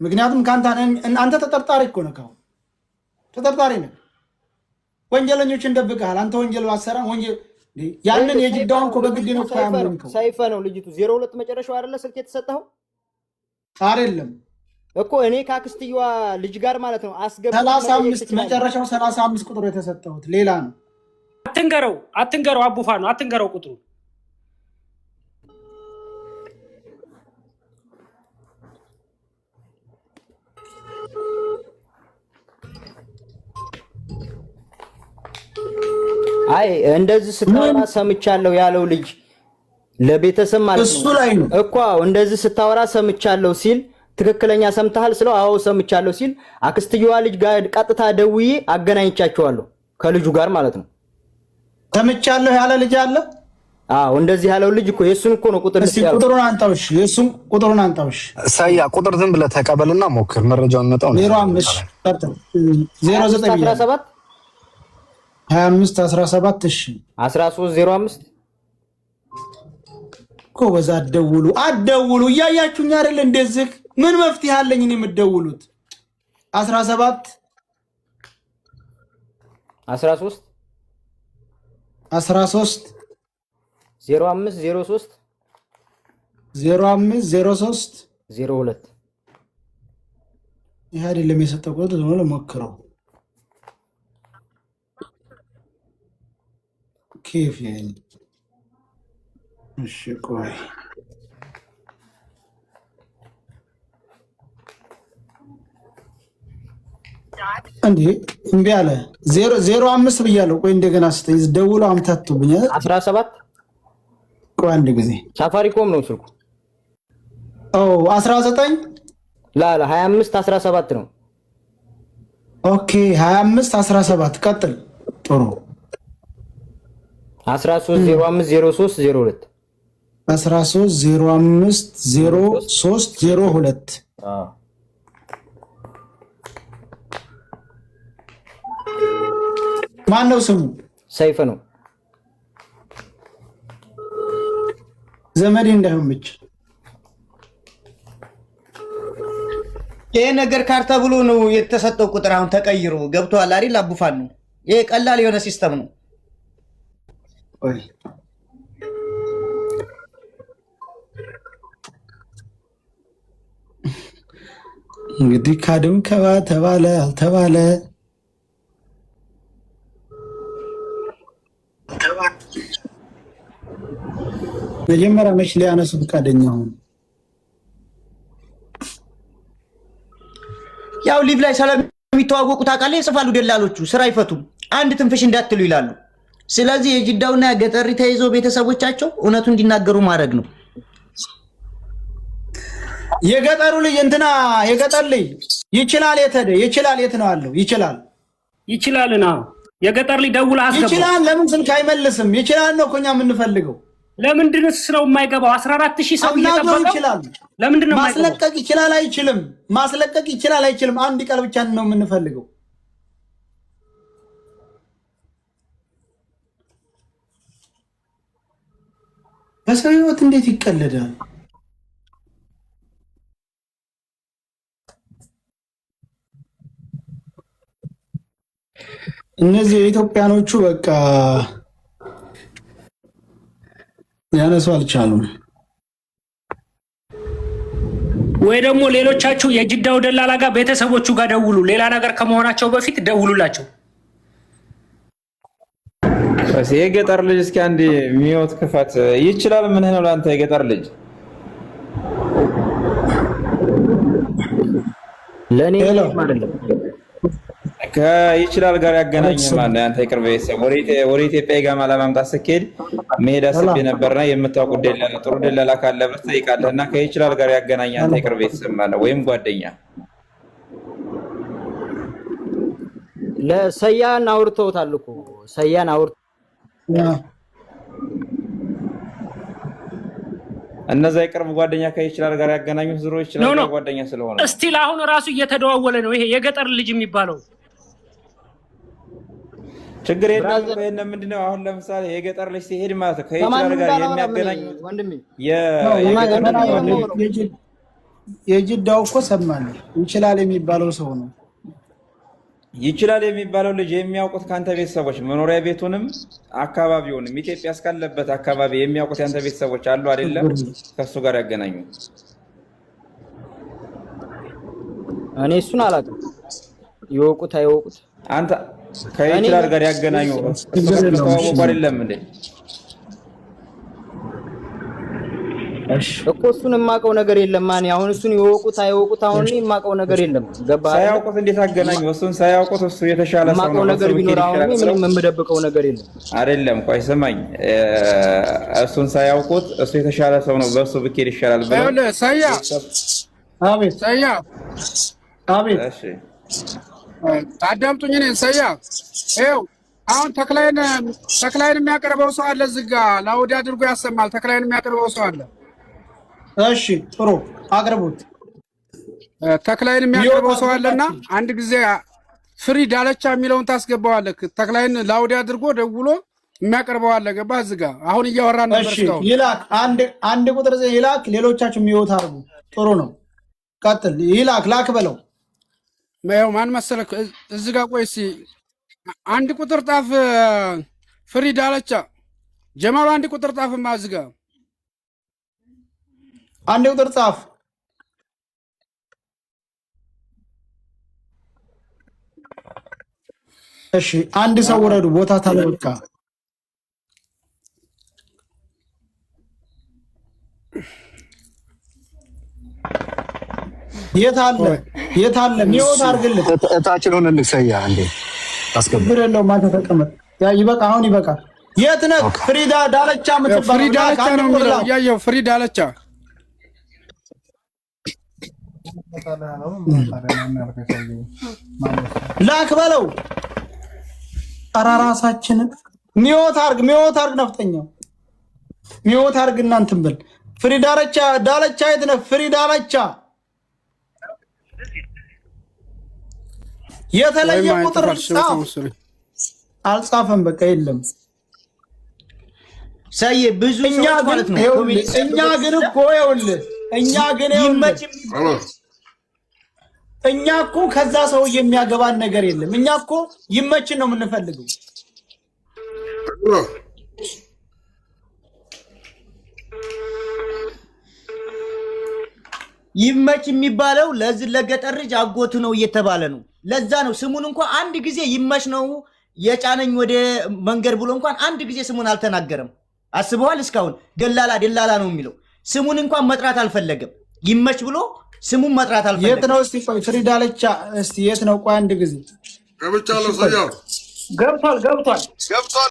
ምክንያቱም ከአንተ አንተ ተጠርጣሪ እኮ ነህ፣ ከአሁን ተጠርጣሪ ነህ። ወንጀለኞችን ደብቀሃል። አንተ ወንጀል አሰራ ወንጀል ያንን የጅዳውን እኮ በግድ ነው እኮ ያመንከው። ሰይፈ ነው ልጅቱ 02 መጨረሻው አይደለ ስልክ የተሰጠኸው? አይደለም እኮ እኔ ከአክስትየዋ ልጅ ጋር ማለት ነው አስገብተህ ሰላሳ መጠየቅ አምስት ትችላለህ። መጨረሻው 35 ቁጥሩ የተሰጠሁት ሌላ ነው። አትንገረው፣ አትንገረው፣ አቡፋ ነው አትንገረው ቁጥሩ። አይ እንደዚህ ስታወራ ሰምቻለሁ ያለው ልጅ ለቤተሰብ ማለት እሱ ነው ላይ ነው እኮ። አዎ፣ እንደዚህ ስታወራ ሰምቻለሁ ሲል ትክክለኛ ሰምተሃል ስለው አዎ ሰምቻለሁ ሲል አክስትየዋ ልጅ ጋር ቀጥታ ደውዬ አገናኝቻቸዋለሁ ከልጁ ጋር ማለት ነው። ሰምቻለሁ ያለ ልጅ አለ። አዎ እንደዚህ ያለው ልጅ እኮ የእሱን እኮ ነው ቁጥር እስኪ ልስ ያለው። ቁጥሩን አንጣውሽ፣ የእሱን ቁጥሩን አንጣውሽ። ሰያ ቁጥር ዝም ብለህ ተቀበልና ሞክር። መረጃውን መጣው 05 09 ብያለሁ። 17 25 17 እሺ 13 05 ጎበዝ፣ አትደውሉ አትደውሉ። እያያችሁኝ አይደል? እንደዚህ ምን መፍትሄ አለኝ እኔ የምትደውሉት? 17 13 13 05 03 05 03 02 ይህ አይደለም የሰጠው ቁጥር ነው። ሞክረው ኬፍ ያኔ። እሺ ቆይ እንዴ እምቢ አለ። 05 ብያለሁ። ቆይ እንደገና ስጠኝ። ደውሎ አምታቱብኛል። 17 ቆይ አንድ ጊዜ ሳፋሪኮም ነው ስልኩ። ኦ 19 ላላ 25 17 ነው። Okay 25 17 ቀጥል። ጥሩ 13 05 03 02 13 05 03 02 ማን ነው ስሙ? ሰይፈ ነው። ዘመዴ እንዳይሆን ብቻ። ይሄ ነገር ካርታ ብሎ ነው የተሰጠው ቁጥር አሁን ተቀይሮ ገብቶሃል አይደል? አቡፋን ነው ይሄ። ቀላል የሆነ system ነው። ቆይ እንግዲህ ካድም ከባ ተባለ አልተባለ መጀመሪያ መች ሊያነሱ ፈቃደኛ ሆኑ? ያው live ላይ ስለሚተዋወቁ ታውቃለህ፣ ይጽፋሉ ደላሎቹ፣ ስራ አይፈቱም። አንድ ትንፍሽ እንዳትሉ ይላሉ። ስለዚህ የጅዳውና ገጠሪ ተይዞ ቤተሰቦቻቸው እውነቱ እንዲናገሩ ማድረግ ነው። የገጠሩ ልጅ እንትና የገጠር ልጅ ይችላል፣ የት ሄደ? ይችላል፣ የት ነው አለው? ይችላል ይችላልና የገጠር ልጅ ደውለህ አስገባው። ይችላል። ለምን ስልክ አይመልስም? ይችላል ነው እኮ እኛ የምንፈልገው። ለምንድንስ ነው የማይገባው? 14,000 ሰው አናግረው እየጠበቀው ይችላል። ለምንድን ነው የማይገባው? ማስለቀቅ ይችላል አይችልም? ማስለቀቅ ይችላል አይችልም? አንድ ቃል ብቻ ነው የምንፈልገው። በሰው ህይወት እንዴት ይቀለዳል? እነዚህ የኢትዮጵያኖቹ በቃ ያነሱ አልቻሉም። ወይ ደግሞ ሌሎቻችሁ የጅዳው ደላላ ጋር ቤተሰቦቹ ጋር ደውሉ። ሌላ ነገር ከመሆናቸው በፊት ደውሉላቸው። የገጠር ልጅ እስኪ አንዴ ሚወት ክፈት። ይችላል። ምን ነው ለአንተ የገጠር ልጅ? ለእኔ Hello አይደለም። ከይችላል ጋር ያገናኝ ማለት ነው። ያንተ የቅርብ ቤተሰብ ወደ ኢትዮጵያ ጋማ ለማምጣት ስትሄድ መሄድ አስቤ ነበርና የምታውቁት ደላላ ጥሩ ደላላ ካለ ብለህ ትጠይቃለህ። እና ከይችላል ጋር ያገናኝ አንተ የቅርብ ቤተሰብ ማለት ነው ወይም ጓደኛ። ለሰያን አውርተውታል እኮ ሰያን አውርተው እነዛ የቅርብ ጓደኛ ከይችላል ጋር ያገናኙት ዞሮ No ይችላል No ጋር ጓደኛ ስለሆነ Still አሁን ራሱ እየተደዋወለ ነው። ይሄ የገጠር ልጅ የሚባለው ችግር የለም። Brother ይሄን ምንድነው አሁን ለምሳሌ የገጠር ልጅ ሲሄድ ማለት ነው ከይችላል ከማንም ጋር ጋር አላወራም እኔ የሚያገናኙት ወንድሜ። የገጠር ልጅ ጓደኛ የጅዳው እኮ ሰማል ይችላል የሚባለው ሰው ነው። ይችላል የሚባለው ልጅ የሚያውቁት ከአንተ ቤተሰቦች መኖሪያ ቤቱንም አካባቢውንም ኢትዮጵያ እስካለበት አካባቢ የሚያውቁት የአንተ ቤተሰቦች አሉ አይደለም? ከእሱ ጋር ያገናኙ። እኔ እሱን አላውቅም። ይወቁት አይወቁት አንተ ከይችላል ጋር ያገናኙ። እሱ ጋር ተዋወቁ አይደለም እንዴ? እኮ እሱን የማውቀው ነገር የለም። ማን አሁን እሱን ይወቁት አይወቁት አሁን እኔ የማውቀው ነገር የለም። ገባህ? ሳያውቁት እንዴት አገናኙ? እሱን ሳያውቁት እሱ የተሻለ ሰው የማውቀው ነው፣ ነገር በሱ ቢኖር ብትሄድ አሁን ይሻላል እኔ ብለው ምንም የምደብቀው ነገር የለም። አይደለም። ቆይ ስማኝ፣ እሱን ሳያውቁት እሱ የተሻለ ሰው ነው፣ በሱ ብትሄድ ይሻላል ብለው ይኸውልህ ሰያ አቤት ሰያ አቤት። እሺ አዳምጡኝ። እኔን ሰያ ይኸው አሁን ተክላይን ተክላይን የሚያቀርበው ሰው አለ እዚህ ጋ loud አድርጎ ያሰማል። ተክላይን የሚያቀርበው ሰው አለ። እሺ ጥሩ አቅርቡት። ተክላይን የሚያቀርበው ሰው አለና አንድ ጊዜ ፍሪ ዳለቻ የሚለውን ታስገባዋለህ። ተክላይን loud አድርጎ ደውሎ የሚያቀርበው አለ። ገባህ? እዚህ ጋ አሁን እያወራን ነበር እሺ እስካሁን። ይላክ፣ አንድ ቁጥር ይላክ። ሌሎቻችሁ mute አድርጉ። ጥሩ ነው። ቀጥል። ይላክ ላክ በለው። ይኸው ማን መሰለህ እዚህ ጋ ቆይ እስኪ አንድ ቁጥር ጣፍ፣ ፍሪ ዳለቻ ጀማሉ አንድ ቁጥር ጣፍማ እዚህ ጋ አንድ ቁጥር ጻፍ። እሺ አንድ ሰው ውረዱ። ቦታ ታለበቃ። የት አለ? የት አለ? mute አድርግልን። እታችን ሆነልህ ሰያ እንዴ አስገባ። ችግር የለውም። አንተ ተቀመጥ። ያ ይበቃ። አሁን ይበቃል። የት ነህ? ፍሪዳ ዳለቻ ፍሪ የምትባለው ላክ። ዳለቻ አንድ ነው ቁጥር የሚለው ላክ። እያየሁ ፍሪ ዳለቻ ላክ በለው። ኧረ ራሳችንን mute አድርግ፣ mute አድርግ፣ ነፍጠኛው mute አድርግ። እናንትን በል። ፍሪ ዳለቻ ዳለቻ የት ነህ? ፍሪ ዳለቻ የተለየ ወይም ቁጥር አይጠፋል ጻፍ። መሰለኝ። አልጻፈም። በቃ የለም። ሰዬ ብዙ እኛ ሰዎች ግን ማለት ነው ይኸውልህ፣ እኛ ግን እኮ ይኸውልህ፣ እኛ ግን ይኸውልህ ይመች እኛ እኮ ከዛ ሰው የሚያገባን ነገር የለም። እኛ እኮ ይመችን ነው የምንፈልገው። ይመች የሚባለው ለዚህ ለገጠር ልጅ አጎቱ ነው እየተባለ ነው። ለዛ ነው ስሙን እንኳን አንድ ጊዜ ይመች ነው የጫነኝ ወደ መንገድ ብሎ እንኳን አንድ ጊዜ ስሙን አልተናገረም። አስበዋል? እስካሁን ደላላ ደላላ ነው የሚለው። ስሙን እንኳን መጥራት አልፈለገም። ይመች ብሎ ስሙን መጥራት የት አልፈለገም። ነው እስቲ? ቆይ ፍሪዳለቻ እስቲ የት ነው? ቆይ አንድ ጊዜ ገብቻለሁ። ሰያው ገብቷል ገብቷል። ገብቷል።